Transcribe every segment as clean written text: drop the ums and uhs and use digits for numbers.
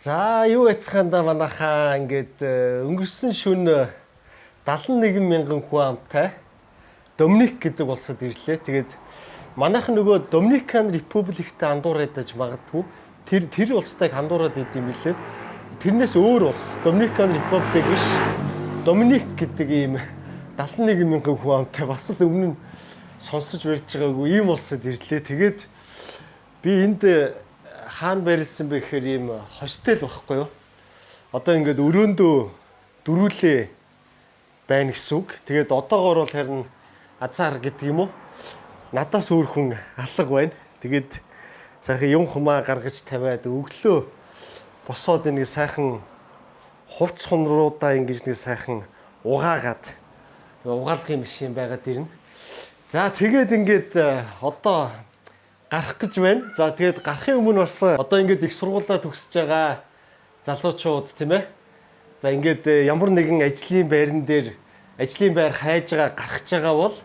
За, юу яцхаанда манайхаа ингээд өнгөрсөн шөнө 71 мянган хүн амтай Доминик гэдэг улсад ирлээ. Тэгээд манайхан нөгөө Dominican Republic-тэй андуураад аж магадгүй. Тэр улстай андуураад идэм юм билээ. Тэрнээс өөр улс, Dominican Republic биш. Доминик гэдэг ийм 71 мянган хүн амтай, бас л өмнө нь сонсож барьж байгаагүй ийм улсад ирлээ. Тэгээд би энд хаана байрлсан бэ гэхээр ийм hostel байхгүй юу? Одоо ингээд өрөөндөө дөрүүлээ байна гэсэн үг. Тэгээд одоогоор бол харин азар гэдэг юм уу? Надаас өөр хүн алга байна. Тэгээд сайхан юм хумаа гаргаж тавиад, өглөө босоод нэг сайхан хувц хунруудаа ингэж нэг сайхан угаагаад, угаалгын машин байгаад ирнэ. За, тэгээд ингээд одоо гарах гэж байна. За, тэгээд гарахын өмнө бас одоо ингээд их сургуулаа төгсөж байгаа залуучууд, тийм ээ. За, ингээд ямар нэгэн ажлын байран дээр ажлын байр хайж байгаа, гарах гэж байгаа бол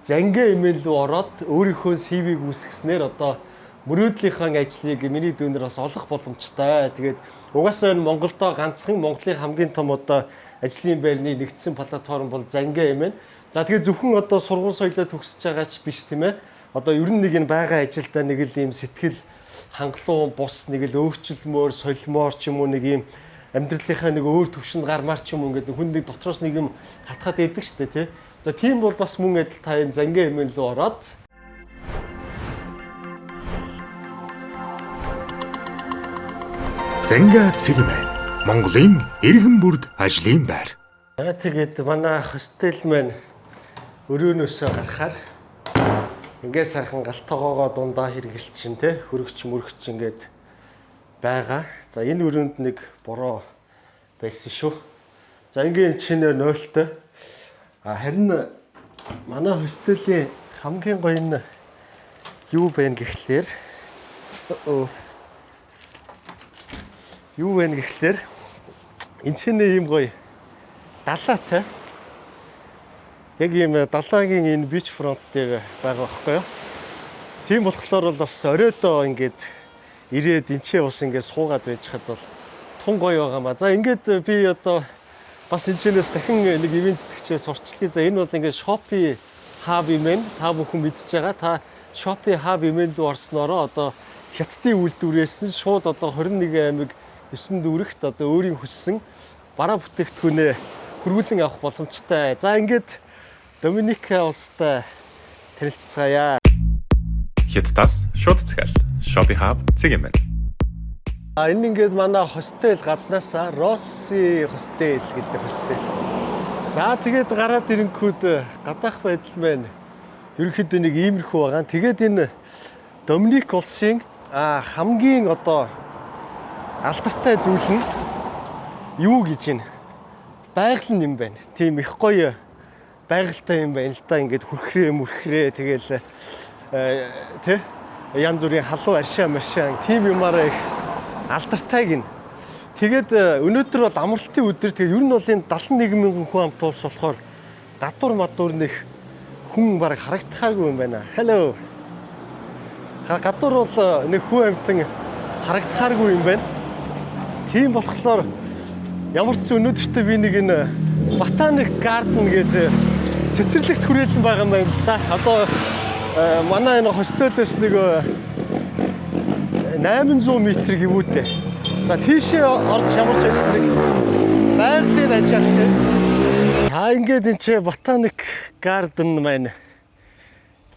Зангаа MN рүү ороод өөрийнхөө CV-г үүсгэснээр одоо мөрөөдлийнхөө ажлыг миний дүүнер бас олох боломжтой. Тэгээд угаасаа энэ Монголдо ганцхан, Монголын хамгийн том одоо ажлын байрны нэгдсэн платформ бол Зангаа MN. За, тэгээд зөвхөн одоо сургууль соёлоо төгсөж байгаа ч биш, тийм ээ. Одоо ер нь нэг энэ байгаа ажилдаа нэг л ийм сэтгэл хангалуун бус нэг л өөрчилмөөр, солимоор ч юм уу, нэг ийм амьдралынхаа нэг өөр төвшөнд гармаар ч юм уу, ингээд хүн нэг дотроос нэг юм хатгаад байдаг шүү дээ, тий. За, тийм бол бас мөн адил та энэ Зангаа MN рүү ороод Зангаа цэг MN. Монголын иргэн бүрд ажлын байр. За, тэгээд манай hostel маань өрөөнөөсөө гарахаар ингээд сайхан гал тогоогоо дундаа хэргэлчин те, хөрөгч мөрөгч ингээд байгаа. За, энэ өрөөнд нэг бороо байсан шүү. За, ингээд чинь нойлтой. А харин манай hostel ийн хамгийн гоё нь юу байна гэхлээр, өө, юу байна гэхлээр энэ чинь ийм гоё далаатай. Яг ийм далаагийн энэ beach front дээр байгаа байхгүй юу? Тийм болохоор бол бас оройдоо ингээд ирээд энчээ бас ингээд суугаад байж хад бол тун гоё байгаа маа. За, ингээд би одоо бас энчэнээс дахин нэг ивээн тэтгэгчээ сурчлаа. За, энэ бол ингээд Shopee Hub юм байна. Та бүхэн мэдж байгаа. Та Shopee Hub MN рүү орсноороо одоо Хятадын үйлдвэрээс нь шууд одоо 21 аймаг 9 дүүрэгт одоо өөрийн хүссэн бараа бүтээгдэхүүнээ хүргүүлэн авах боломжтой. За, ингээд Доминика улстай танилцацгаая. Хятадаас шууд захиал. Shopee Hub цэг MN. А энэ ингээд манай hostel гаднаасаа, Росси hostel гэдэг hostel. За, тэгээд гараад ирэнгүүт гадаах байдал маань ерөнхийдөө нэг иймэрхүү байгаа. Тэгээд энэ Доминик улсын хамгийн одоо алдартай зүйл нь юу гэж юм? Байгаль нь юм байна. Тийм их гоё байгальтай юм байна л да. Ингээд хүрхрээ мөрхрээ, тэгэл тэ, янз бүрийн халуун аршаа машаа, тийм юмараа их алдартай гин. Тэгээд өнөөдөр бол амралтын өдөр. Тэгээд ер нь бол энэ 71 мянган хүн амт улс болохоор гадуур мадуур нэг хүн баг харагдахааргүй юм байна. Hello. Гадуур бол нэг хүн амтан харагдахааргүй юм байна. Тийм болохоор ямар ч өнөөдөртөө би нэг энэ Botanic Garden гэдэг цэцэрлэгт хүрээлэн байгаа юм байна л да. Одоо манай энэ hostel оос нэг 800 м гэвүүдээ. За, тийшээ орж ямар ч байсан нэг байгалийн ажаалтай. Та ингээд энэ чи Botanic Garden маань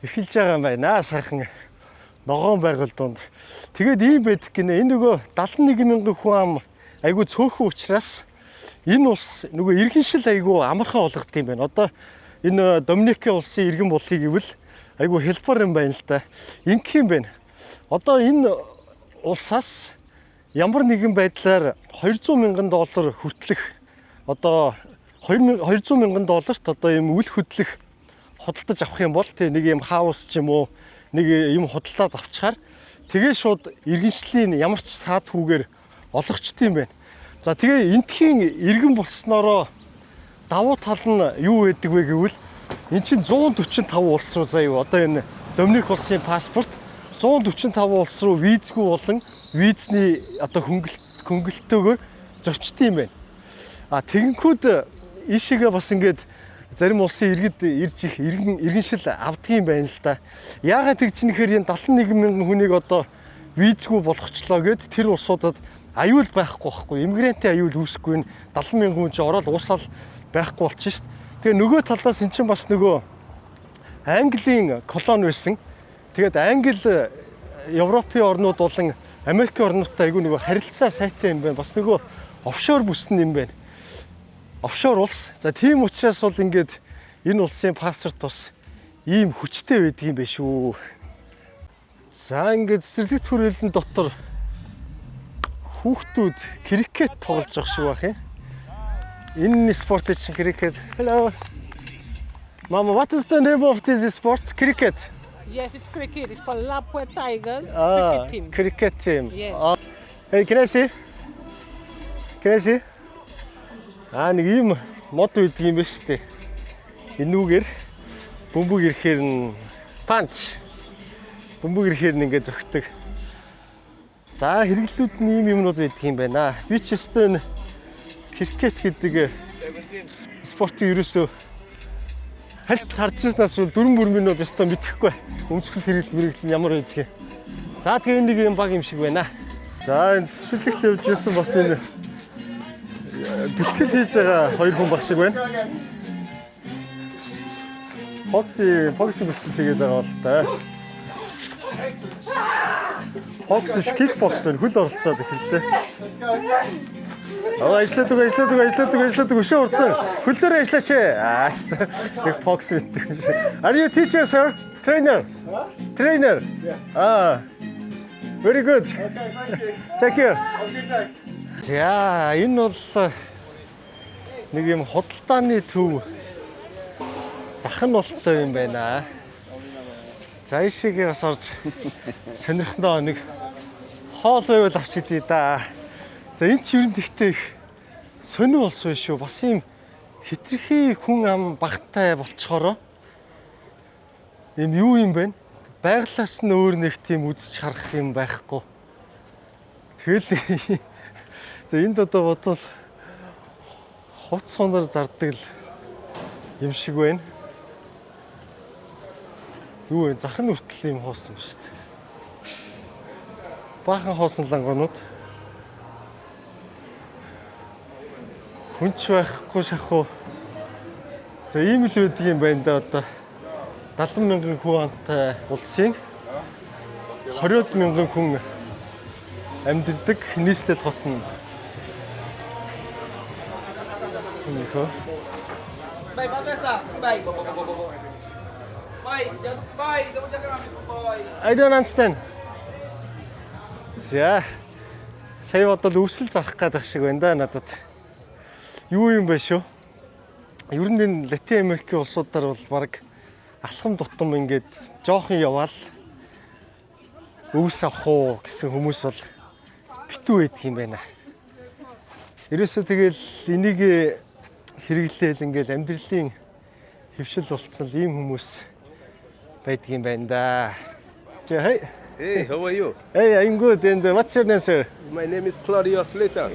эхэлж байгаа юм байна. Сайхан ногоон байгаль дунд. Тэгээд ийм байдаг гинэ. Энэ нөгөө 71 мянган хүн ам айгүй цөөхөн учраас энэ улс нөгөө иргэншил айгүй амархан олгох юм байна. Одоо энэ Доминика улсын иргэн болохыг гэвэл айгүй хялбар юм байна л да. Ингэх юм байна. Одоо энэ улсаас ямар нэгэн байдлаар 200 мянган доллар хүртэлх, одоо 200 мянган долларт одоо ийм үл хөдлөх худалдаж авах юм бол, тий, нэг юм house ч юм уу, нэг юм худалдаад авчаар тэгээ шууд иргэншлийн ямар ч саадхүүгээр олгочтой юм байна. За, тэгээ эндхийн иргэн болсноороо давуу тал нь юу байдаг вэ гэвэл эн чинь 145 улс руу заяа, одоо энэ Доминик улсын паспорт 145 улс руу визгүй болон визний одоо хөнгөлт хөнгөлөлтөөр зорчдог юм байна. А тэгэнгүүт ийшээгээ бас ингээд зарим улсын иргэд ирж их иргэншил авдаг юм байна л да. Яагаад тэгж нэхэр энэ 71 мянган хүнийг одоо визгүй болгочлоо гэд тэр улсуудад аюул байхгүй байхгүй. Иммигрантын аюул үүсэхгүй, энэ 70 мянган хүн чинь ороод уусаал байхгүй болчих шт. Тэгээ нөгөө талаас эн чинь бас нөгөө Английн колони байсан. Тэгээд Англи Европын орнууд болон Америкийн орнуудтай айгүй нөгөө харилцаа сайтай юм байна. Бас нөгөө офшор бүсэн юм байна. Офшор улс. За, тийм учраас бол ингээд энэ улсын паспорт бас ийм хүчтэй байдаг юм байна шүү. За, ингээд цэцэрлэгт хүрээлэн дотор хүүхдүүд крикет тоглож байгаа шиг байх юм. Энэ спортын чинь крикет. Hello. Mama, what is the name of this sport? Cricket. Yes, it's cricket. It's called Lapworth Tigers Ah, cricket team. Cricket team. Yeah. Ah. Hey, can I see? Can I see? Аа, нэг ийм мод байдаг юм байна шүү дээ. Энүүгээр бөмбөг ирэхээр нь punch. Бөмбөг ирэхээр нь ингээд зөгтөг. За, хэрэглүүд нь ийм юмнууд байдаг юм байна. Би ч өстой энэ крикет гэдэг спортыг ерөөсөө хальт харж ирснаас бол дөрөн бүрмийн бол өстой мэдэхгүй. Өмсгөл хэрэглэл мэрэгэл нь ямар байдгийг. За, тэгээ нэг юм баг юм шиг байна. За, энэ цэцэрлэгт явж исэн бас энэ бэлтгэл хийж байгаа хоёр хүн баг шиг байна. Бокс бэлтгэл хийгээд байгаа бол та. Бокс биш, кикбокс байна. Хөл оролцоод эхэллээ. Аа, ажиллаад үг, ажиллаад үг, ажиллаад үг, ажиллаад үг, өшөө урдан. Хөл дээр ажиллаач. Аа, яг бокс мэддэг юм шиг. Are you teacher, sir? Trainer? Trainer? Аа. Very good. Thank you. За, энэ бол нэг юм худалдааны төв, зах нь болтой юм байна. За, ийшээгээ бас орж сонирхондоо нэг хоол байвал авч идье да. За, энэ ч ер нь тэгтээ их сонин улс байна шүү. Бас юм хэтэрхий хүн ам багтай болцохороо юм юу юм бэ? Байгалаас нь өөр нэг тийм үзэж харах юм байхгүй. Тэгэл за, энд одоо бодвол хувцас хунар зардаг л юм шиг байна. Юу вэ? Зах нь хүртэл юм хоосон ба шүү дээ. Баахан хоосон лангуунууд. Хүн ч байхгүй шахуу. За, ийм л байдаг юм байна да одоо. 70 мянган хүн амтай улсын 20 мянган хүн амьдардаг нийслэл хот нь. Нөхөө. Bye, Pamesa. Bye. Bye. Bye. Bye. I don't understand. За. Сая бодвол өвсөл зарах гэдэг шиг байна да надад. Юу юм бэ шүү? Ер нь энэ Латин Америкийн улсуудаар бол баг алхам тутам ингээд жоохон яваал өвс авах уу гэсэн хүмүүс бол битүү байдаг юм байна. Ерөөсөө тэгэл энийг хэрэглээл ингээл амьдралын хэвшил болцсон л ийм хүмүүс байдаг юм байна да. За, hey. Hey, how are you? Hey, I'm good. And what's your name, sir? My name is Claudius Layton,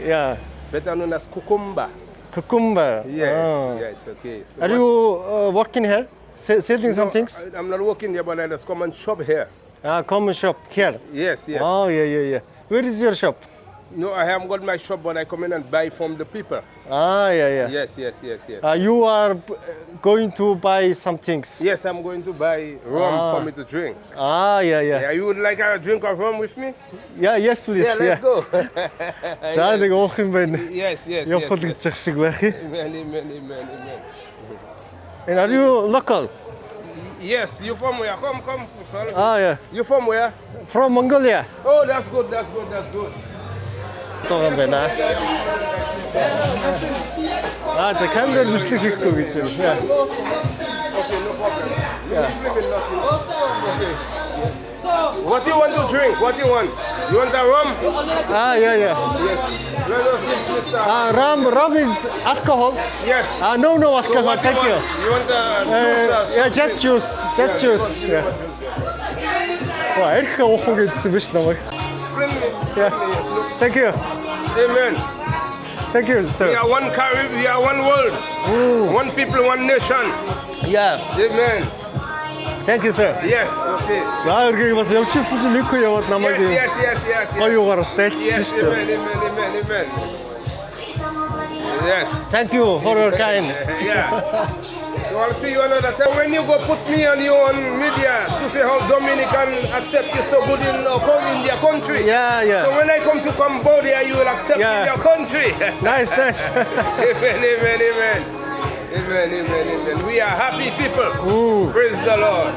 better known as Cucumber. Cucumber. Yes, Ah. yes, okay. So Are you working here? Selling some No, things? I'm not working here, but I just come and shop here. Ah, common shop here. Yes. Oh, yeah. Where is your shop? No, I haven't got my shop, but I come in and buy from the people. Ah, yeah. Yes. You are going to buy some things. Yes, I'm going to buy rum Ah. for me to drink. Ah, yeah. Yeah, you would like a drink of rum with me? Yeah, yes, please. Yeah, let's go. За, нэг уух юм байна. Yes. Явах л гэж явах шиг байх юм. Many, many, many, many. And are you local? Yes, you from where? Come, come. Come. Ah, yeah. You from where? From Mongolia. Oh, that's good, that's good, that's good. Байгаа юм байна. Аа, за, камераар бичлэг хийхгүй гэж байна. Yeah. Okay, no problem. Yeah. Okay. What do you want to drink? What do you want? You want a rum? Ah, yeah. Yes. Let us give Mr. Ah, rum is alcohol. Yes. Ah, no So alcohol. what do Thank you. want? You want the juice? Yeah, just juice. Just Yeah, juice. you Yeah. want juice, yeah. Ва, арх уух уу гэдсэн биш намайг. Bring me. Yeah. Bring me, yes. Thank you. Amen. Thank you, We sir. are one Carib, we are one world. One people, one nation. Yeah. Amen. Thank you, sir. Yes, okay. За өргөг бас явчихсан чинь нэг хүн яваад намайг Yes, юм yes. гоё юугаар бас дайлчихсан Yes, шүү дээ. amen, amen, amen, amen. Yes. Thank you for your kind. Yeah. So I'll see you another time. When you go put me on your own media to say how Dominican accept you so good in their country. Yeah. So when I come to Cambodia, you will accept Yeah. in your country. Nice, nice. Amen, amen, amen. Amen, amen, amen. We are happy people. Praise the Lord.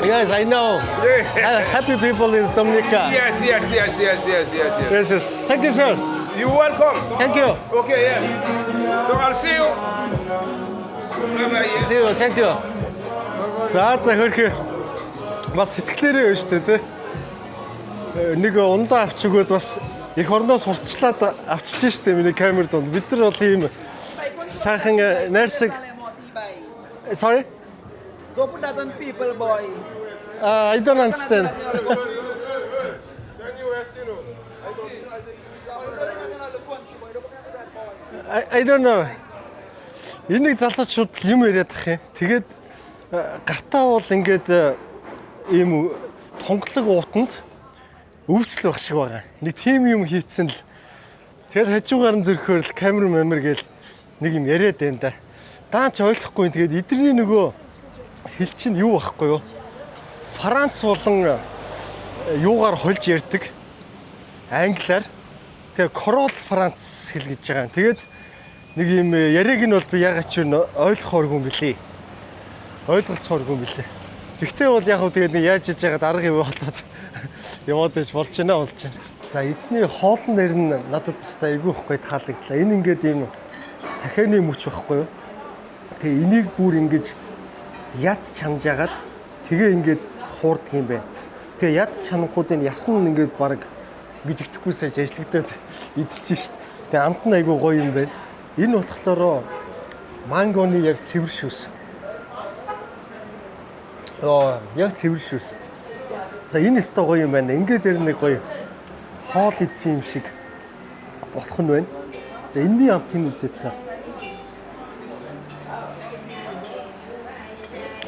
Yes, I know. Yeah. Happy people is Dominica. Yes. Yes. Thank you, sir. You're welcome. Thank you. Okay, yes. So I'll see you. Bye-bye. Yes. See you. Thank you. За хөрхи. Бас сэтгэлээрээ байна шүү дээ, тэ. Нэг ундаа авч өгөөд бас эх орноо сурчлаад авчилж штэ миний камер донд. Бид нар бол ийм сайхан найрсаг. Sorry? Go put that on people, boy. I don't understand. I don't know. Энэ нэг залуучууд юм яриад ах юм. Тэгээд гартаа бол ингээд ийм тунгалаг уутанд өвсөл байх шиг байгаа. Нэг тийм юм хийцэн л тэгэл хажуугаар нь зөрөхөөр л камер мамер гээл нэг юм яриад байна да. Даач ойлгохгүй. Тэгээд эдний нөгөө хэл чинь юу байхгүй юу? Франц болон юугаар хольж ярьдаг. Англиар. Тэгээ Крол Франц хэл гэж байгаа. Тэгээд нэг юм яриаг нь бол би ягаад ч юу ойлгохооргүй юм билий. Ойлголцохооргүй юм билий. Тэгтээ бол яг хөө тэгээд нэг яаж иж яагаад арга юм болоод яваад байж болж байна болж байна. За эдний хоол нэр нь надад өстой айгүй ихгүй таалагдлаа. Энэ ингээд ийм дахианы мөч байхгүй юу? Тэгээ энийг бүр ингэж яц чанжаагаад тэгээ ингээд хуурдаг юм байна. Тэгээ яц чанангууд энэ ясан нь ингээд баг мэддэхгүй сайж ажиллагдаад идчихэж шít. Тэгээ амт нь айгүй гоё юм байна. Энэ болохоор мангоны яг цэвэр шүс. Оо, яг цэвэр шүс. За энэ өстой гоё юм байна. Ингээд тэр нэг гоё хоол идсэн юм шиг болох нь байна. За энэний амт энэ үзээд та.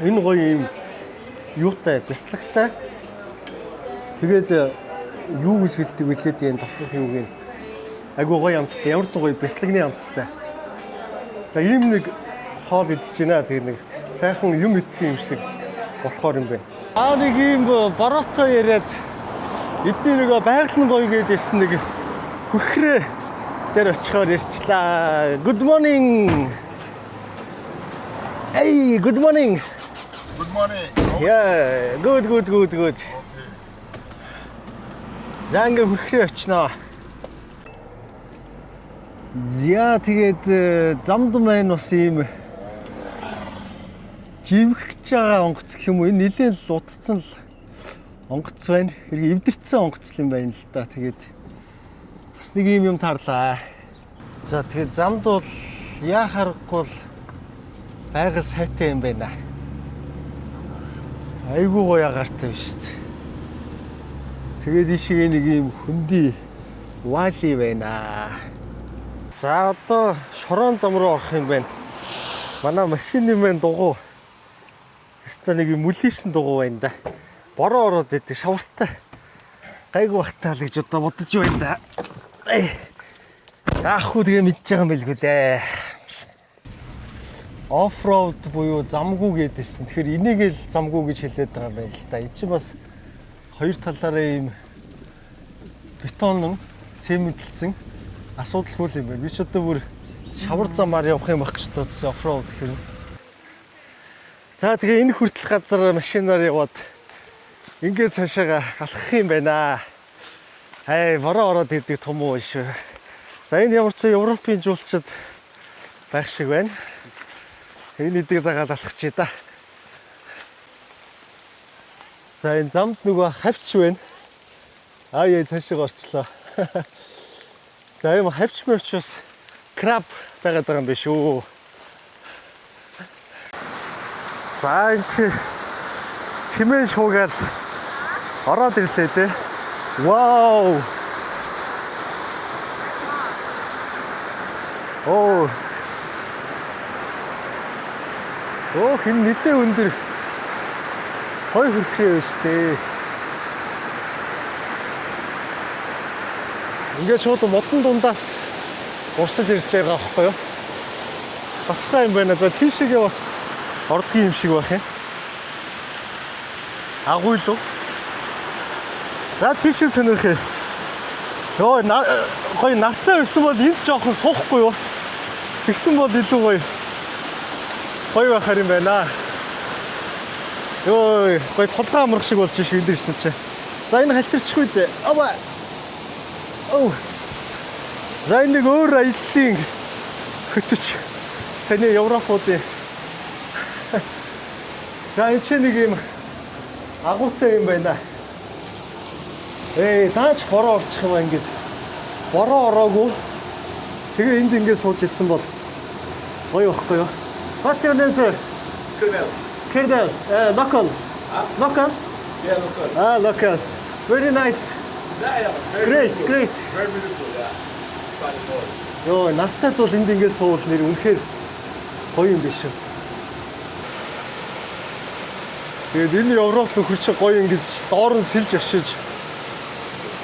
Энэ гоё юм юутай, бяцлагтай. Тэгээд юу гэж хэлдэг вүлгээд юм доторх юуг юм. Айгуу гоё амттай, ямар ч гоё бяцлагны амттай. За ийм нэг хоол идэж байна. Тэр нэг сайхан юм идсэн юм шиг болохоор юм байна. Аа нэг ийм бороотой яриад эдний нөгөө байгаль нь гоё гэдээ ирсэн нэг хөрхрээ дээр очихоор ирчлээ. Good morning. Hey, good morning. Good morning. Yeah, good, good, good, good. За ингээ хөрхрээ очноо. За тэгээд замд маань бас ийм живхэж байгаа онгоц гэх юм уу? Энэ нэлээд л удцсан л онгоц байна. Хэрэг эвдэрсэн онгоц юм байна л да. Тэгээд бас нэг ийм юм таарлаа. За тэгээд замд бол яа харахгүй л байгаль сайтай юм байна. Айгуу гоё агаартай биш үү? Тэгээд ийшээ нэг ийм хөндөй вали байна. За одоо шорон зам руу орох юм байна. Манай машины маань дугуй. Өстө нэг юм мүлээсэн дугуй байна да. Бороо ороод идэг шавартай. Гайгүй бахтаа л гэж одоо бодож байна да. Ай. Яах вэ тэгээ мэдж байгаа юм билгүй дээ. Off-road буюу замгүй гэдээсэн. Тэгэхээр энийг л замгүй гэж хэлээд байгаа юм байна л да. Энд чинь бас хоёр талаараа ийм бетонон цемэнтэлсэн асуудалгүй юм байна. Би ч одоо бүр шавар замаар явах юм байх гэж бодсон off-road гэхээр. За тэгээ энэ хүртэл газар машинаар яваад ингээд цаашаага алхах юм байна. Ай, бороо ороод идэг том уу шүү. За энэ ямар ч Европын жуулчид байх шиг байна. Энэ идэг дагаад алхах чи да. За энэ замд нөгөө хавч байна. Аа яа цаашаа орчлоо. За юм хавч мөвч бас краб байгаад байгаа юм биш үү? За энэ чи чимээ шуугаад ороод ирлээ те. Вау! Оо. Оо, хэн нэлээ өндөр гоё хүрхрээ байна шүү дээ. Ингээд шууд модон дундаас урсаж ирж байгаа байхгүй юу? Тасархай юм байна. За, тийшээгээ бас ордгийн юм шиг байх юм. Агуйлуу. За, тийшээ сонирх. Йоо, гоё нартай байсан бол энд жоохон суухгүй юу? Тэгсэн бол илүү гоё. Гоё байхаар юм байна. Йоо, гоё толгой амрах шиг болж шиг энд ирсэн чи. За, энэ халтарчих үед. Ава. Оу. За, энэ нэг өөр аяллаа хөтөч. Саяны Европуудын. За, энэ ч нэг юм агуутай юм байна. Эй, тааш бороо орчих юм аа ингээд. Бороо ороогүй. Тэгээ энд ингээд сууж исэн бол гоё байхгүй юу? What's your name, sir? Colonel. Kerdel. Local. Local? Yeah, local. Ah, local. Very nice. Yeah, very Great, beautiful. great. Very beautiful, yeah. Funny. Йоо, нартайд бол энд ингээд суувал нэр үнэхээр гоё юм биш үү? Тэгээд энэ Европ нөхөр чи гоё ингэж доор нь сэлж очиж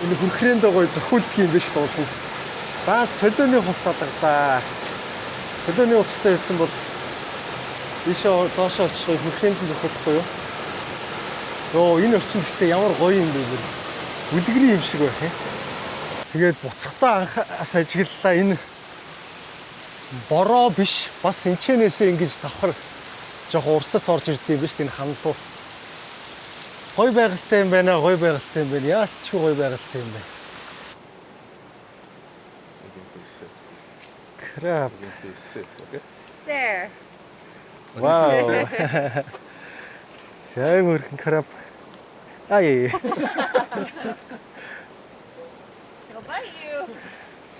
энэ хүрхрээндээ гоё зохиулдаг юм биш дуулна. За, солионы хувцас адаглаа. Солионы хувцастай байсан бол ийшээ доошоо очих гоё хүрхрээнд нь зохиулахгүй юу? Йоо, энэ орчин гэхдээ ямар гоё юм бэ гэр. Үлгэрийн юм шиг байх юм. Тэгээд буцахтаа анх бас ажиглалаа, энэ бороо биш, бас энчэнээсээ ингэж давхар жоох урсас орж ирд юм биш энэ ханлуу. Гоё байгальтай юм байна, гоё байгальтай юм байна. Яалч ч гоё байгальтай юм байна. Crab. Feel safe, okay? There. Вау. Сайн мөрхөн crab. Ай. It'll bite you.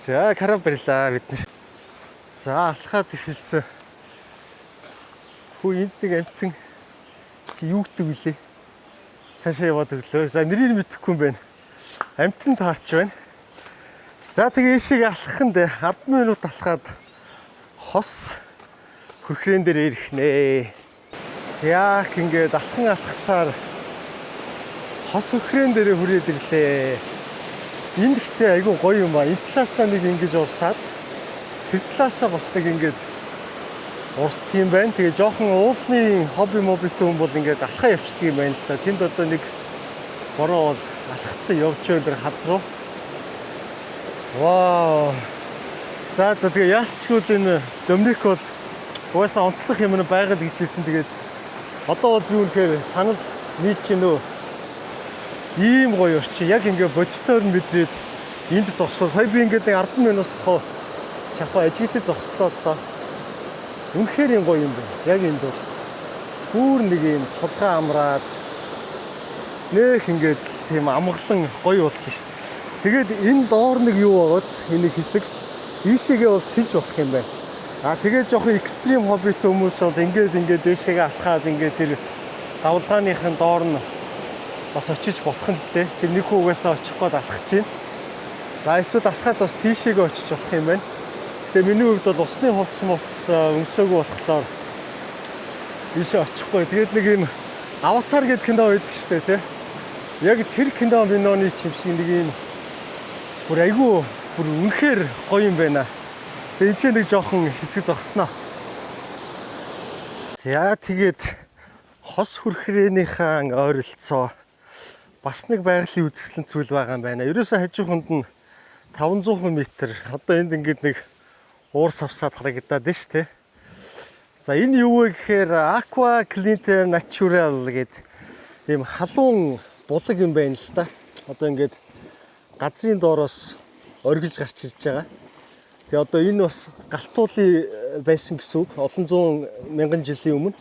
За, crab барилаа бид нар. За, алхаад эхэлсэн. Хүү, энд нэг амтан чи юу гэдэг вүлээ? Цаашаа яваад өглөө. За, нэрийг мэдэхгүй юм байна. Амтан таарч байна. За, тэгээ ийшээ алхаханд 10 минут алхаад хос хүрхрээн дээр ирэх нэ. За, ингээд алхан алхасаар хос хүрхрээн дээр хүрээд ирлээ. Энэ гэхдээ айгүй гоё юм а. Энэ талаасаа нэг ингэж урсаад, тэр талаасаа бас нэг ингэж урсдаг юм байна. Тэгээ жоохон уулны хобби мобитэй хүн бол ингээд алхаа явчихдаг юм байна л да. Тэнд одоо нэг бороо бол алхацсан явж байна тэр хад руу. Вау. За, тэгээ яалчгүй л энэ Доминик бол угаасаа онцлох юм нь байгаль гэж хэлсэн. Тэгээд одоо бол би үнэхээр санал нийлж гинөө. Ийм гоё орчин. Яг ингээ бодитоор нь мэдрээд энд зогсвол сая би ингээд нэг 10 минут хоо шахуу ажигдаж зогслоо л доо. Үнэхээр юм гоё юм байна. Яг энд бол бүр нэг юм толгой амраад нэх ингээд тийм амгалан гоё болж шít. Тэгээд энэ доор нэг юу байгааз энэ хэсэг ийшээгээ бол сэлж болох юм байна. А тэгээд жоохон extreme хоббитэй хүмүүс бол ингээд дээшээгээ алхаад ингээд тэр давлгааныхын доор нь бас очиж болох нь л дээ. Тэр нэг хүн угаасаа очих гээд алхах чинь. За, эсвэл алхаад бас тийшээгээ очиж болох юм байна. Тэгээ миний хувьд бол усны хувцас мувцас өмсөөгүй болохоор ийшээ очихгүй. Тэгээд нэг юм Аватар гэдэг кино байдаг шүү дээ, тий. Яг тэр кино миноны ч юм шиг нэг юм бүр айгүй бүр үнэхээр гоё юм байна. Тэгээ энэ ч нэг жоохон хэсэг зогсноо. За, тэгээд хос хүрхрээнийхээ ойролцоо бас нэг байгалийн үзэсгэлэн зүйл байгаа юм байна. Ерөөсөө хажууханд нь 500 м. Одоо энд ингээд нэг уур савсаад харагдаад байна шүү дээ. За, энэ юу вэ гэхээр Aqua Caliente Natural гэдэг ийм халуун булаг юм байна л да. Одоо ингээд газрын доороос оргилж гарч ирж байгаа. Тэгээ одоо энэ бас галтуулын байсан гэсэн үг. Олон зуун мянган жилийн өмнө.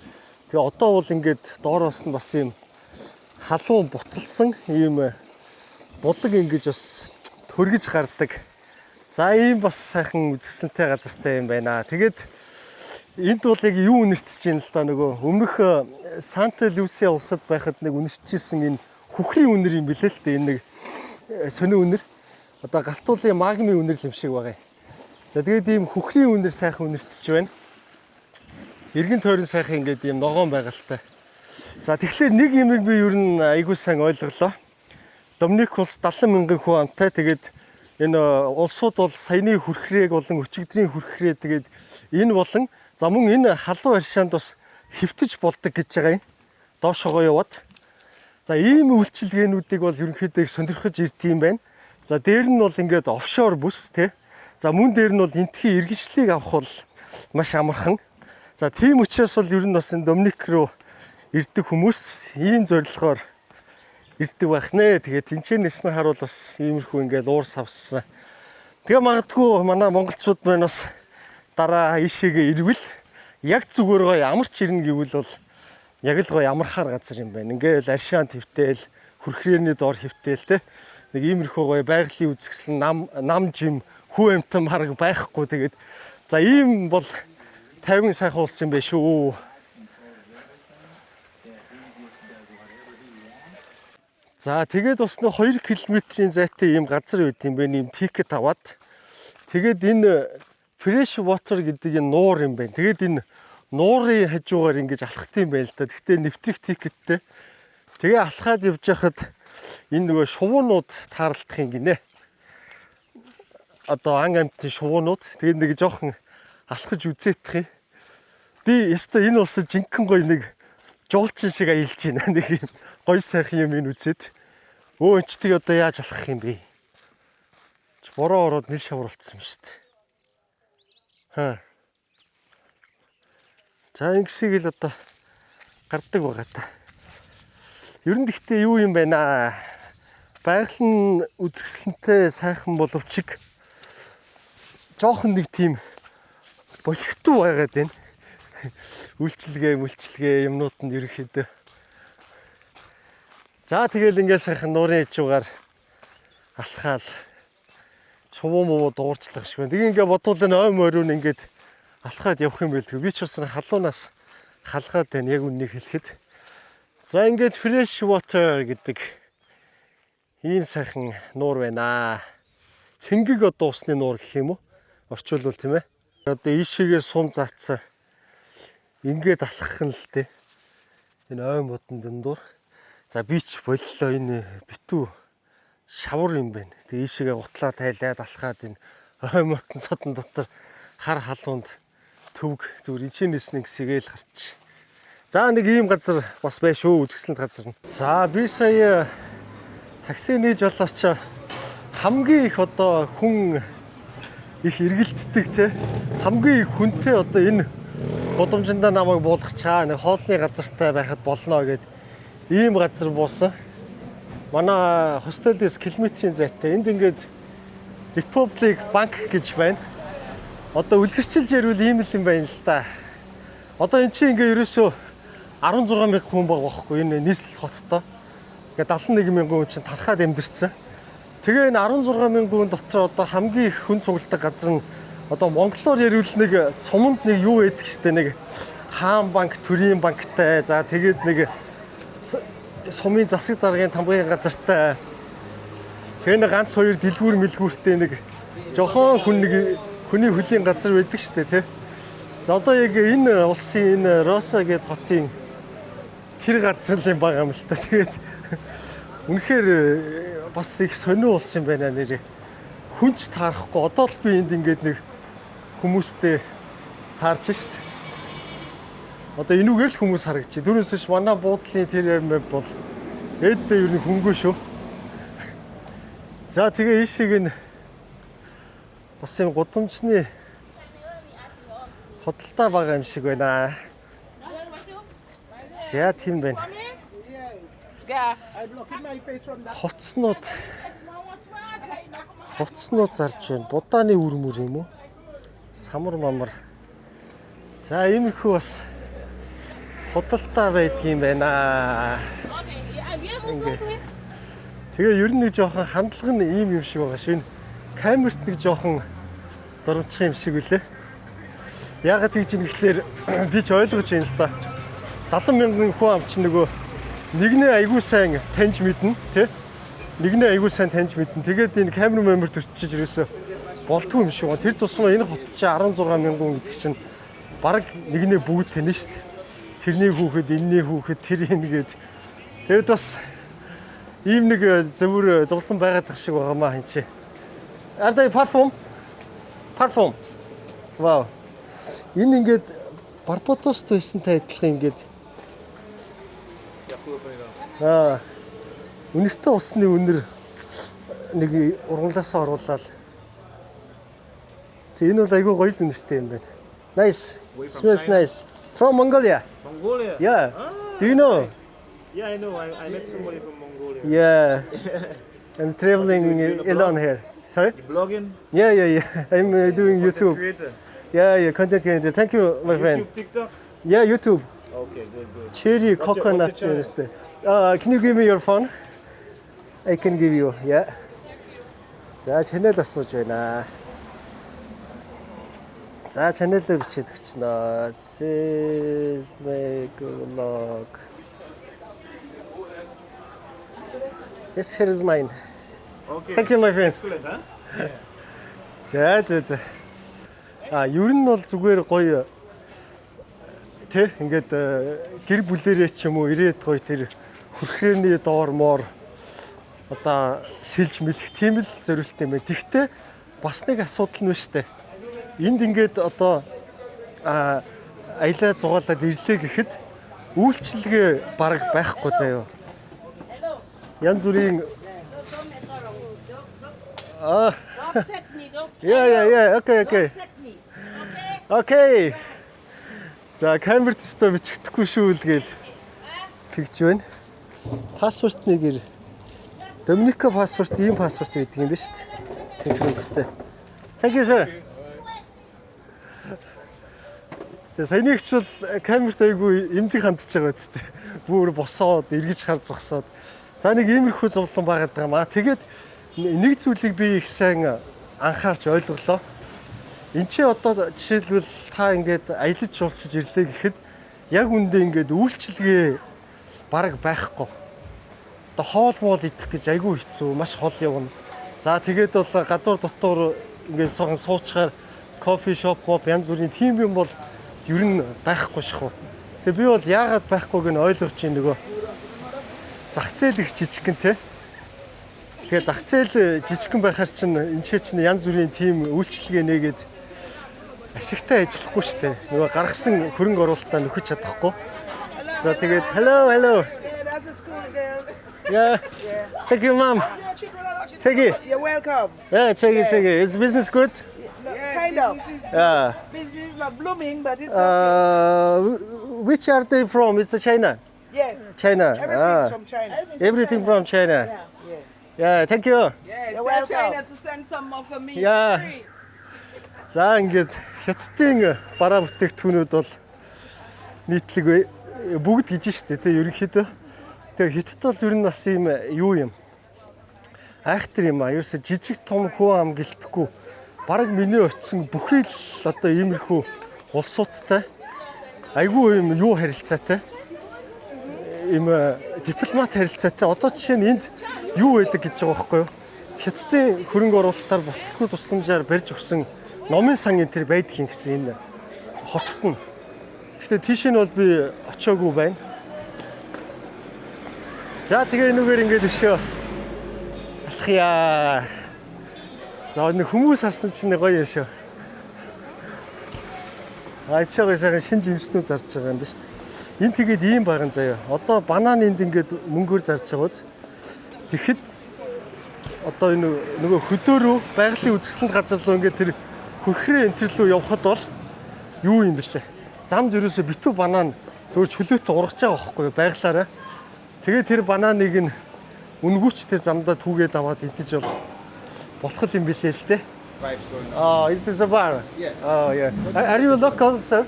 Тэгээ одоо бол ингээд доороос нь бас ийм халуун буцалсан ийм булаг ингэж бас төргөж гардаг. За, ийм бас сайхан үзэсгэлэнтэй газартай юм байна. Тэгээд энд бол яг юу үнэртэж байна л да, нөгөө өмнөх Санта Люсия улсад байхад нэг үнэртчихсэн энэ хүхрийн үнэр юм билээ л дээ. Энэ нэг сонин үнэр. Одоо галтуулын магмын үнэр юм шиг байгаа юм. За, тэгээд ийм хөхрийн үнэр сайхан үнэртэж байна. Эргэн тойрон сайхан ингээд ийм ногоон байгальтай. За, тэгэхээр нэг юмыг би ер нь айгүй сайн ойлголоо. Доминик улс 70 мянган хүн амтай. Тэгээд энэ улсууд бол саяны хүрхрээг болон өчигдрийн хүрхрээ, тэгээд энэ болон за мөн энэ халуун аршаанд бас хэвтэж болдог гэж байгаа юм. Доошогоо яваад. За, ийм үйлчилгээнүүдийг бол ерөнхийдөө их сонирхож ирдэг юм байна. За, дээр нь бол ингээд offshore бүс те. За, мөн дээр нь бол энэтхийн иргэншлийг авах бол маш амархан. За, тийм учраас бол ер нь бас энэ Доминик руу ирдэг хүмүүс ийм зорилгоор ирдэг байх нэ. Тэгээд тэнцэнээс нь харуул бас иймэрхүү ингээд уур савссан. Тэгээ магадгүй манай монголчууд маань бас дараа ийшээгээ ирвэл яг зүгээр гоё амарч ирнэ гэвэл бол яг л гоё амархаар газар юм байна. Ингээл аршаан твтэл, хүрхрээний доор хэвтэл те. Нэг иймэрхүү гоё байгалийн үзэсгэлэн, нам нам жим, хүү амьтан бараг байхгүй. Тэгээд за, ийм бол 50 сайхан улс юм байна шүү. За, тэгээд бас нэг 2 км-ийн зайтай ийм газар байт юм байна. Ийм ticket аваад тэгээд энэ fresh water гэдэг энэ нуур юм байна. Тэгээд энэ нуурын хажуугаар ингэж алхах юм байна л да. Гэхдээ нэвтрэх ticket тэй. Тэгээ алхаад явж байхад энэ нөгөө шувуунууд тааралдах юм гинэ. Одоо ан амьтны шувуунууд. Тэгээд нэг жоохон алхаж үзээдэх юм. Би ёстой энэ улсад жинхэнэ гоё нэг жуулчин шиг аялж байна. Нэг юм гоё сайхан юм энэ үзээд. Өө, энэ ч тийг одоо яаж алхах юм бэ? Чи бороо ороод нэр шавар болцсон юм шүү дээ. Хаа. За, ингэсийг л одоо гардаг байгаа та. Ер нь гэхдээ юу юм бэ наа? Байгаль нь үзэсгэлэнтэй сайхан боловч жоохон нэг тийм болохтуу байгаад байна. Үйлчилгээ, мүлчилгээ юмнууд нь ерөнхийдөө. За, тэгэл ингээд сайхан нуурын хажуугаар алхаал шувуу муу дуурчлах шиг байна. Тэгээ ингээд бодвол энэ ой морин ингээд алхаад явах юм байлгүй. Би ч бас халуунаас халгаад байна, яг үннийг хэлэхэд. За, ингээд fresh water гэдэг ийм сайхан нуур байна. Цэнгэг одоо усны нуур гэх юм уу? Орчуулвал, тийм ээ. Одоо ийшээгээ сум заацсан. Ингээд алхах нь л дээ. Энэ ой модон дундуур. За, би ч боллоо, энэ битүү шавар юм байна. Тэгээ ийшээгээ гутлаа тайлаад алхаад энэ ой модон содон дотор хар халуунд төвг зүгээр энэчнээс нэг сэгээл гарч. За, нэг ийм газар бас бай шүү, үзэсгэлэнт газар нь. За, би сая такси нээж болооч хамгийн их одоо хүн их эргэлддэг те, хамгийн их хүнтэй одоо энэ гудамжиндаа намайг буулгачаа, нэг хоолны газартай байхад болно гэд ийм газар буусан. Манай hostel ээс километрийн зайтай. Энд ингээд Republic Bank гэж байна. Одоо үлгэрчилж ярил ийм л юм байна л да. Одоо эн чинь ингээ ерөөсөө 16 мянган хүн байгаа байхгүй, энэ нийслэл хоттой. Ингээ 71 мянган хүн чинь тархаад амьдэрсэн. Тэгээ энэ 16 мянган хүн дотор одоо хамгийн их хүн цугладаг газар нь одоо монголоор ярил нэг суманд нэг юу байдаг штэ, нэг хаан банк, төрийн банктай. За, тэгээд нэг сумын засаг даргын тамгын газартай. Тэгээ нэг ганц хоёр дэлгүүр мэлгүүртэй нэг жохон хүн нэг хүний хөлийн газар байдаг штэ, тий. За, одоо яг энэ улсын энэ Роса гэдэг хотын тэр газар л юм байгаа юм л та. Тэгээд үнэхээр бас их сонин улс юм байна нэрээ. Хүн ч таарахгүй. Одоо л би энд ингээд нэг хүмүүстэй таарч шít. Одоо энүүгээр л хүмүүс харагдчих. Дөрөөс ш манай буудлын тэр юм бол ээдээ ер нь хөнгөө шүү. За, тэгээ ийшийг нь бас юм гудамжны худалдаа байгаа юм шиг байна. За, тийм байна. Yeah. Хувцснууд зарж байна. Будааны үр мөр юм уу? Самар мамар. За, иймэрхүү бас худалдаа байдгийм байна. Ингээ. Тэгээ ер нь нэг жоохон хандлага нь ийм юм шиг байгаа шүү. Энэ камерт нэг жоохон дурамчих юм шиг үлээ. Яагаад тэгж юм гэхлээр би ч ойлгож байна л да. 70 мянган хүн ам чинь нөгөө нэгнээ айгуу сайн таньж мэднэ, тий? Нэгнээ айгуу сайн таньж мэднэ. Тэгээд энэ камер мамерт өчөж ерөөсөө Болдгүй юм шиг байна. Тэр тусмаа энэ хот чинь 16 мянган гэдэг чинь бараг нэгнээ бүгд тань шүү дээ. Тэрний хүүхэд, энэний хүүхэд, тэр энэ гээд. Тэгэд бас ийм нэг зөвөр зовлон байгаад тах шиг байгаа маа хин чи. Are they perfume? Perfume. Wow. Энэ ингээд Барбадост байсантай адилхан ингээд You have to open it up. Үнэртэй усны үнэр нэг ургамлаасаа оруулаад. Тэг энэ бол айгүй гоё л үнэртэй юм байна. Nice. We from Smells China? nice. From Mongolia. Mongolia. Yeah. Ah, Do you know? Yeah, I know. I met somebody from Mongolia. Yeah. I'm traveling Doing a alone here. Sorry? You blogging? Yeah. I'm doing Content YouTube. Creator. Yeah, content creator. Thank you, my friend. YouTube, TikTok. Yeah, YouTube. Okay, good, good. Cherry What's your- coconut. what's your channel? Can you give me your phone? I can give you. Yeah. За, channel асууж байна. За, channel аа бичээд өгчнө. Self vlog. Yes, here is mine. Okay. Thank you, my friend. Excellent, huh? За. Ер нь бол зүгээр гоё тэ ингээд гэр бүлэрээ ч юм уу ирээд гоё тэр хөрхрээний доор моор одоо сэлж мэлэх тийм л зориулттай юм байна. Тэгвэл бас нэг асуудал нь шүү дээ. Энд ингээд одоо аялаа зугаалаад ирлээ гэхэд үйлчилгээ бараг байхгүй заяа. Янз бүрийн Don't upset me. Don't. Yeah. Okay. Don't upset me. Okay. Okay. За, камерт өстө бичигдэхгүй шүү л гээл тэгж байна. Паспорт нэгэр Доминика паспорт ийм паспорт байдаг юм байна шүү дээ. Цэнхэр өнгөтэй. Thank you, sir. Тэгээ саяны ихч бол камерт айгүй эмзэг хандж байгаа үстэй. Бүр босоод эргэж хар зогсоод. За, нэг иймэрхүү зовлон байгаад байгаа юм аа. Тэгээд нэг зүйлийг би их сайн анхаарч ойлголоо. Энд чи одоо жишээлбэл та ингээд аялаж жуулчиж ирлээ гэхэд яг үндэ ингээд үйлчилгээ бараг байхгүй. Одоо хоол моол идэх гэж айгүй хэцүү, маш хол явна. За, тэгээд бол гадуур дотор ингээд сохон суучгаар coffee shop моп янз бүрийн тийм юм бол ер нь байхгүй шахав. Тэгээ би бол яагаад байхгүйг нь ойлгож чинь нөгөө зах зээл их жижигхэн те. Тэгээ зах зээл жижигхэн байхаар чинь энэ чинь янз бүрийн тийм үйлчилгээ нээгээд ашигтай ажиллахгүй штэ. Нөгөө гаргасан хөрөнгө оруулалтаа нөхөж чадахгүй. За, тэгээд hello, hello. Yeah, that's the school girls. Yeah. Thank you, ma'am. Chegi. You're welcome. Yeah, Chegi, Chegi. Is business good? Kind of. Business is not blooming, but it's okay. Which are they from? It's China. Yes. China. Everything's Ah. from China. Everything from China. Yeah. Yeah, thank you. Yes, You're tell welcome. China to send some more for me. Yeah. Free. За, ингээд хятадын бараа бүтээгдэхүүнүүд бол нийтлэг бүгд гэж штэ тий ерөнхийдөө. Тэгээ хятад бол ер нь бас ийм юу юм. Айхтар юм а. Ерөөсө жижиг том хүн ам гэлтэхгүй. Бараг миний очисон бүхий л одоо иймэрхүү улсуудтай айгүй юм юу харилцаатай. Ийм дипломат харилцаатай. Одоо жишээ нь энд юу байдаг гэж байгаа байхгүй юу? Хятадын хөрөнгө оруулалтаар буцалтгүй тусламжаар барьж өгсөн номын сан энэ төр байдаг юм гэсэн энэ хотод нь. Гэхдээ тийш нь бол би очиагүй байна. За, тэгээ энүүгээр ингээд өшөө алхъя. За, нэг хүмүүс харсан чинь гоё юм шүү. Ачаа сайхан шинэ жимснүүд зарж байгаа юм ба шүү дээ. Энэ тэгээд ийм байгаа заяа. Одоо банан энд ингээд мөнгөөр зарж байгаа үз. Тэгэхэд одоо энэ нөгөө хөдөөрөө байгалийн үзэсгэлэнт газар руу ингээд тэр хөрхрээ энтер рүү явхад бол юу юм бэлээ. Замд ерөөсө битүү банан зөвхөн чөлөөтэй ургаж байгаа байхгүй юу байглаараа. Тэгээ тэр бананыг нь үнгүүч тэр замдаа түүгээд аваад идэж бол болох юм билээ л дээ. Vibes going on. Oh, is this a bar? Yes. Oh, yeah. Are you local, sir?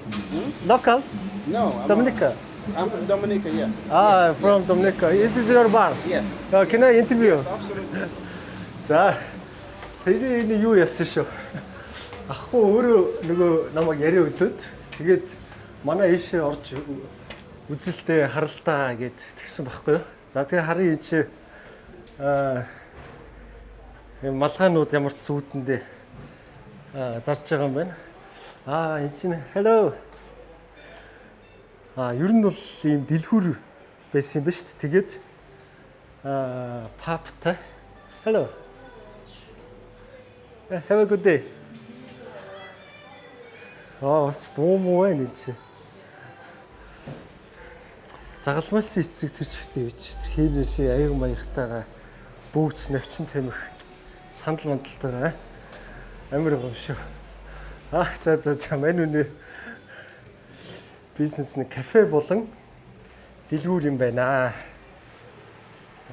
Local? No, I'm Dominica. I'm from Dominica, yes. Ah, Yes, from yes. Dominica. Is this your bar? Yes. Can I interview? Yes, absolutely. За, тэний энэ юу яасан шүү. Ахгүй өөрөө нөгөө намайг яриа өдөөд тэгээд манай ийшээ орж үзэлтэй харалтаа гэд тэгсэн байхгүй юу. За, тэгээ харъя энэ чи юм малгаанууд ямар ч сүүдэндээ Зарж байгаа юм байна. Аа, энэ чинь hello. Аа, ер нь бол ийм дэлгүүр байсан юм ба шүү дээ. Тэгээд pub тай. Hello. Have a good day. Аа, бас буу муу байна энэ чи. Загалмайлсан эцэг тэр чигтээ бич. Хийнээсээ аяг маягтайгаа бүүц навчин тамхи сандал мандалтайгаа амар гом шүү. Аа, за, мань үний бизнес нь кафе болон дэлгүүр юм байна.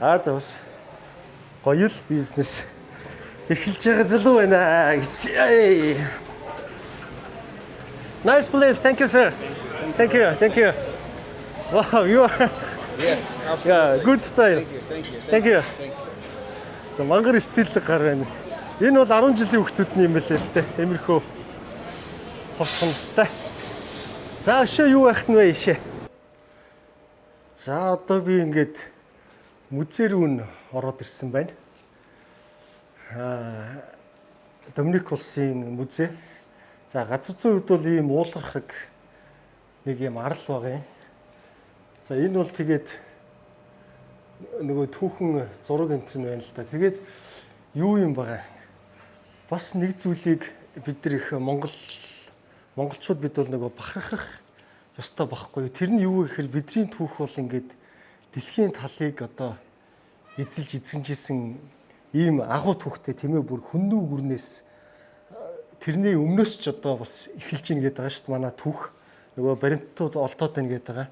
За, бас гоё л бизнес эрхэлж байгаа залуу байна гэж. Ай. Nice place. Thank you, sir. Thank you. Thank you. Wow, you are Yes, absolutely. yeah, good style. Thank you, thank you. Thank you. Thank you. За, мангар стиллэг гар байна. Энэ бол 10 жилийн хүүхдүүдний юм билээ л дээ. Эмэрхүү ховс хомстой. За, өшөө юу байх нь вэ ишээ? За, одоо би ингээд музей рүү нь ороод ирсэн байна. Аа, Доминик улсын музей. За, газар зүйн хувьд бол ийм уулархаг нэг юм арал байгаа юм. За, энэ бол тэгээд нөгөө түүхэн зураг энэ төр нь байна л да. Тэгээд юу юм байгаа. Бас нэг зүйлийг бид нар их монголчууд бид бол нөгөө бахархах ёстой байхгүй юу? Тэр нь юу вэ гэхээр бидний түүх бол ингээд дэлхийн талыг одоо эзэлж эзэнжсэн ийм агуу түүхтэй, тийм ээ, бүр хүннүү гүрнээс, тэрний өмнөөс ч одоо бас эхэлж ийн гэдэг байгаа шүү дээ манай түүх. Нөгөө баримтууд олдоод байна гэдэг байгаа.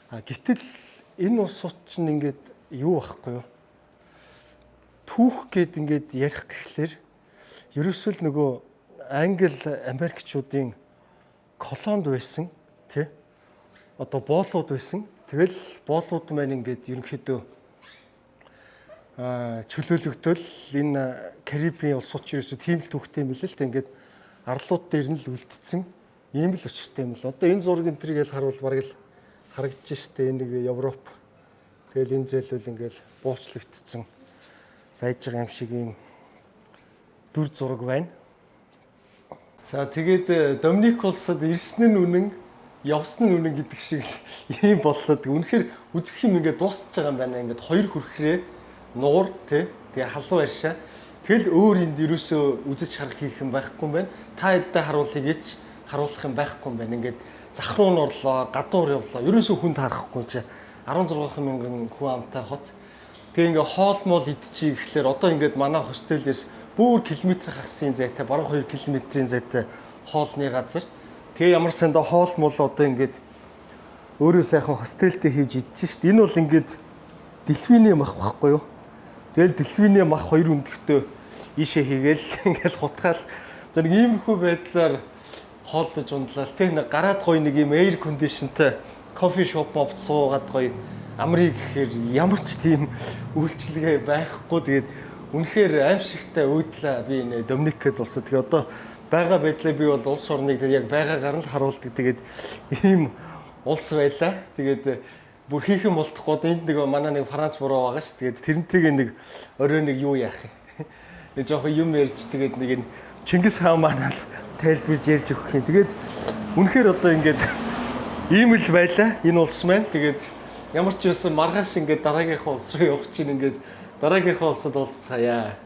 А гэтэл энэ улсууд чинь ингээд юу байхгүй юу? Түүх гээд ингээд ярих гэхлээр ерөөсөө л нөгөө англи америкчуудын колонд байсан, тий, одоо боолууд байсан. Тэгэл боолууд маань ингээд ерөнхийдөө чөлөөлөгдөөл энэ Карибын улсууд ч ерөөсөө тийм л түүхтэй юм билээ л дээ. Ингээд арлууд дээр нь л үлдсэн ийм л учиртай юм л. Одоо энэ зураг энэ тэргээл харуул бараг л харагдаж штэ, энэ нэг Европ. Тэгэл энэ зээлүүл ингээл буучлагдсан байж байгаа юм шиг ийм дүр зураг байна. За, тэгээд Доминик улсад ирсэн нь үнэн, явсан нь үнэн гэдэг шиг л ийм боллоо. Үнэхээр үзэх юм ингээд дуусч байгаа юм байна. Ингээд хоёр хөрхрээ нуур, тий. Тэгээ халуун аршаа. Тэгэл өөр энд ерөөсөө үзэж харах хийх юм байхгүй юм байна. Та хэддээ харуулъя гэж харуулах юм байхгүй юм байна. Ингээд зах руу нь орлоо, гадуур явлаа. Ерөөсөө хүн таарахгүй чи 16 мянган хүн амтай хот. Тэгээ ингээ хоол моол идчихье гэхлээр одоо ингээд манай hostel ээс бүр километр хагасын зайтай, бараг 2 километрийн зайтай хоолны газар. Тэгээ ямар сандаа хоол мол одоо ингээд өөрөө сайхан hostel тэй хийж идэж шít. Энэ бол ингээд дельфиний мах байхгүй юу? Тэгэл дельфиний мах хоёр өндөختөө ийшээ хийгээл ингээд хутгаал. За, нэг иймэрхүү байдлаар хоолдож ундлаа. Тэг нэг гараад гоё нэг юм air condition тэй coffee shop мод суугаад гоё амрыг гэхээр ямар ч тийм үйлчилгээ байхгүй. Тэгээд үнэхээр аимшигтай уудлаа би энэ Доминикэд улсад. Тэгээ одоо байгаа байдлаа би бол улс орныг тэр яг байгаагаар нь харуулдаг. Тэгээд ийм улс байлаа. Тэгээд бүр хийх юм болтохгүй одоо энд нэг манай нэг Франц буруу байгаа ш. Тэгээд тэрнтэйгээ нэг орой нэг юу яах юм. Нэг жоохон юм ярьж, тэгээд нэг энэ Чингис хаан маань л тайлбарж ярьж өгөх юм. Тэгээд үнэхээр одоо ингээд ийм л байлаа энэ улс маань. Тэгээд ямар ч байсан маргааш ингээд дараагийнхаа улс руу явах чинь ингээд дараагийнхаа улсад уулзцаая.